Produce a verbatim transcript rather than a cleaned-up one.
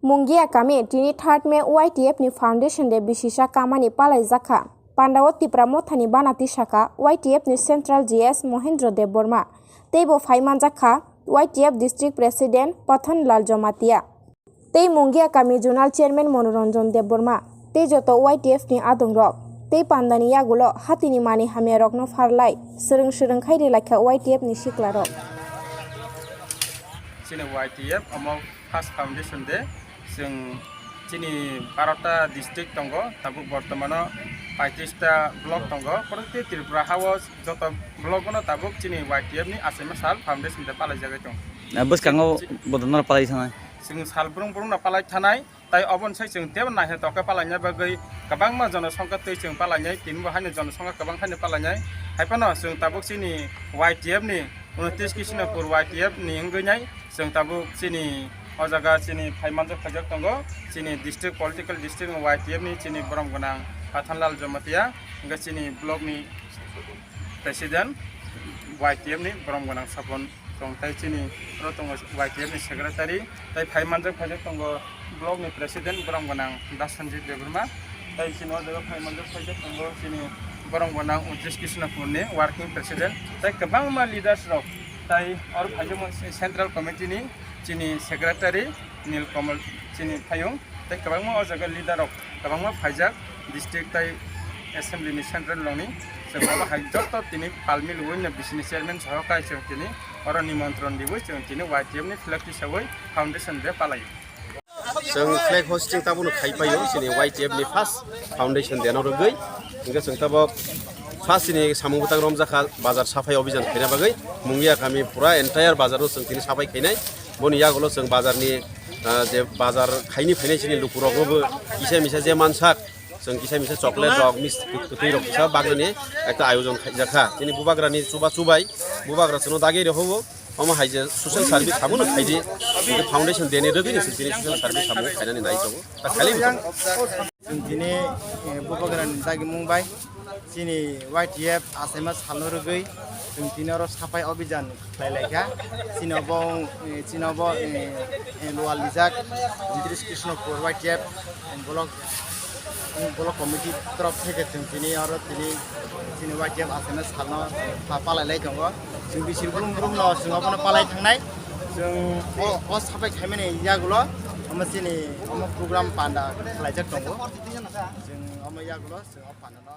Mungia kami tini third May Y T F ni Foundation Day bisisa kamani palaijakha. Pandao Tipra Mothani bana tisaka Y T F ni Central G S Mohendro Debbarma teibo phaimanjakha Y T F District President Pathanlal Jamatia tei Mungia kami Zonal Chairman Monoranjan Debbarma tei joto Y T F ni adongrok tei pandani yagulo hatini mani hamyarokno pharlai swrwng swrwng khai rilaikha Y T F ni siklarok. Chini Y T F omo first foundation day. Chwng chini barota district tongo, tabuk bortomano paitris ta block tongo. Proteki Tripura hao joto block no tabuk chini Y T F ni achaima sal foundation day palai jagwi tongo. Bwskango bodonor palai thanai. Chwng sal brung brung no palai thanai. Tai oboni sai chwng tebo naithotok khe palaina bagwi kwbangma jonosongkha twi chwng palainai, tini bo haino jonosongkha kwbang haino palainai. Haiphano chwng tabuk chini Y T F ni, unotris Krishnapur Y T F ni wngwi nai chwng tabuk chini o jaga chini phaimanjak phaijak tongo, chini district political district ni Y T F ni chini borom gwnang Pathanlal Jamatia, hwnkhe chini block ni president Y T F ni borom gwnang Sapon tong, tai chini oro tongo Y T F ni secretary, tai phai manjak phaijak tongo block ni president borom gwnang Dasanjit Debbarma, tai chini o jaga phai manjak phaijak tongo chini borom gwnang Utresh Krishnapur ni working president, tai kwbangma leaders rok, tai oro phaijak central committee ni chini secretary Nilkamal chini phaiung. Tei kwbangma o jaga leader rok kwbangma phaijak district tei assembly ni central rokni. Chwng abo hai joto tini palmil win no bisini chairman soho kai chwng tini oro nimontron riwi chwng tini Y T F ni flag tisawi foundation day palai. Chwng flag hosting tabukno khai paio chini Y T F ni first foundation day no rwgwi. Hingke chwng tabuk first chini samung bwtang romjakha bazar saphai obhijan khaina bagwi. Mungia kami pura entire bazar no chwng tini saphai khainai. Boni yagulo chwng bazarni, ah, je bazar khaini phainai chini lukuroknobo kisa misa je mansak, chwng kisa misa chocolate rok, mis-, kwtwi rok kisa bagrani ekta ayojon khaijakha. Chini bubagrani chuba chubai, bubagra chwngno dagi rw huo, omo hai je social service hamono khaidi, foundation day ni rwgwino chwng tini social service hamono khainani nai tongo. Ta khailai bo tongo. Chwng tini, eh, bubagrani dagimung bai chini Y T F achaima salno rwgwi chwng tini oro saphai obhijan khlai lai kha. Chini obo, eh, chini obo, eh, eh, lual rijak Utresh Krishnapur Y T F block, block committee torof theke chwng tini oro tini chini Y T F achaima salno pa-, palai lai tongo. Chwng bisi brum brum no chwng obono palai thangnai. Chwng o, o saphai khaimani yagulo omo chini omo program panda khlaijak tongo. Chwng omo yagulo chwng o panda no